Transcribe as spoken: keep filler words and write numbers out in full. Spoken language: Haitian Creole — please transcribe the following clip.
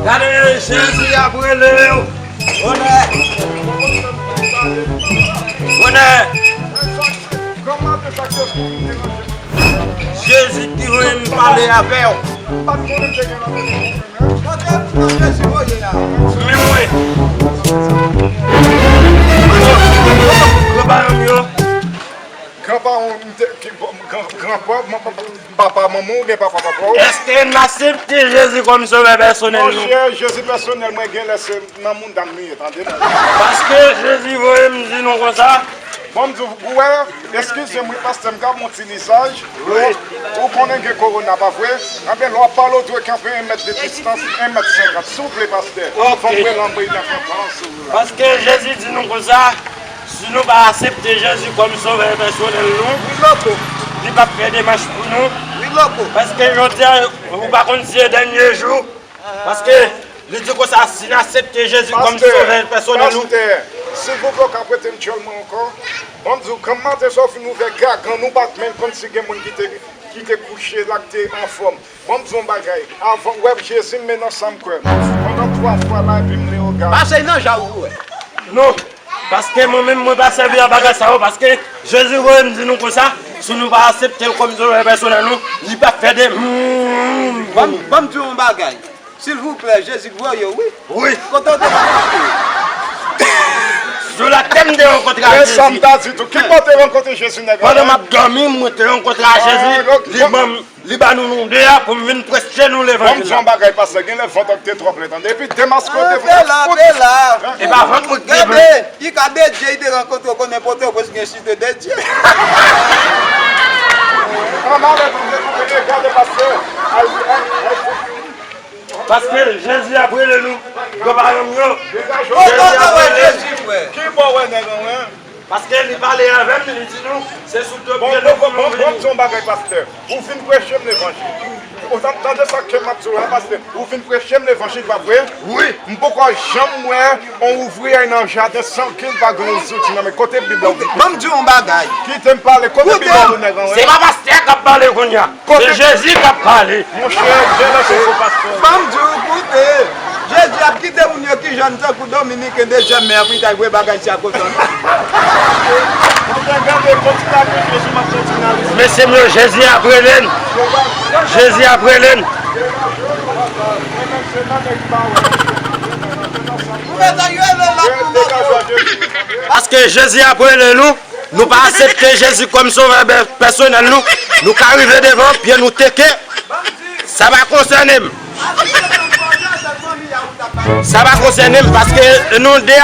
Gade, Jezi ap rele w. Bonè. Bonè. Jezi ki voye m pale avè w. Men mwen. Granparan m yo. Granparan m te, ki, gran, granpa, m, m, m, papa, manman w oubyen papa, papa w? Èske n aksepte Jezi kòm sovè pèsonèl nou? Monchè, Jezi pèsonèl mwen genlè se nan mouda m li ye, tande non. Paske Jezi voye m di nou konsa. Bon, m di w, ou wè, eskize m wi, pastè, m ka yon ti lizaj. Wi. Ou konnen gen kowona, pa vre? Anben, lè w ap pale, w dwe kanpe yon mèt de distans, yon mèt senkant. Souple, pastè. Ok. Fò m rele anmwey nan konfrans ou la. Paske Jezi di nou konsa, si nou pa aksepte Jezi kòm sovè pèsonèl nou, wi, loko, li p ap fè demach pou nou. Wi, loko. Paske jodi a, ou pa konn si se dènye jou. Paske li di konsa, si n aksepte Jezi kòm sovè pèsonèl nou. Pastè, silvouplè, w ka prete m djòl mwen ankò? Bon, m di w, granm maten sa w fin ouvè gagann ou, bat men l kòmsi gen moun ki te, ki te kouche la, ki te anfòm. Bon, m di w yon bagay, avan w wè Jezi, m men nan sa m kwè. Pandan twa fwa la, epi m leve gagann. Pase nan jan ou wè. Non. Paske mwen menm, mwen pa sèvi a bagay sa yo, paske Jezi voye m di nou konsa, si nou pa aksepte l kòm sovè pèsonèl nou, li p ap fè de hmm. Ban m, ban m di w yon bagay. Silvouplè, Jezi k voye w, wi. Wi. Kote w te rankontre? Jou la te m te rankontre a Jezi. Men sa m ta di tou. Ki bò w te rankontre Jezi, nèg la? Pandan m ap dòmi, mwen te rankontre a Jezi. Li ban m Li ba nou nou de a pou m vin preche nou levanjil la. Bon, m di yon bagay, pastè, genlè vant ou te twò plen, tande. Epi demaske w te vant. Bela, bela. E pa vant mwen ki te plen. Gade, i ka Dedye, i te rankontre w konnen Pòtoprens gen site Dedye. An ale, tande, tande, gade, pastè. Ay, ay, ay. Paske Jezi ap rele nou, granparan m yo. Jezi ap rele nou. Ki bò w wè nèg an, wi? Paske li pale avè m, li di nou, se sou do pye nou pou nou vini. Bon, bon, bon, bon, bon, m di yon bagay, pastè. Ou fin preche m levanjil. Ou t ap tande sa ke m ap di w la, pastè. Ou fin preche m levanjil, pa vre? Wi. M poko janm wè yon ouvriyè nan jaden san ke l pa gen yon zouti nan men. Kote Bib la ou vin? Ban m di w yon bagay. Kite m pale. Kote Bib la ou nèg an, wè? Se pa pastè k ap pale kounye a. Se Jezi k ap pale. Monchè, genlè se fo pastè. Ban m di w, koute. Jezi ap kite moun yo ki jèn tankou Dominiken dezyèm men an pou li t al voye bagay sa kote l. Monchè, gade, kontinye avèk Jezi, m ap kontinye avèk. Mesye m yo, Jezi ap rele n. Jezi ap rele n. Paske Jezi ap rele nou. Nou pa aksepte Jezi kòm sovè pè-, pèsonèl nou, nou ka rive devan, pye nou teke. Sa pa konsène m. Sa pa konsène m, paske nou de a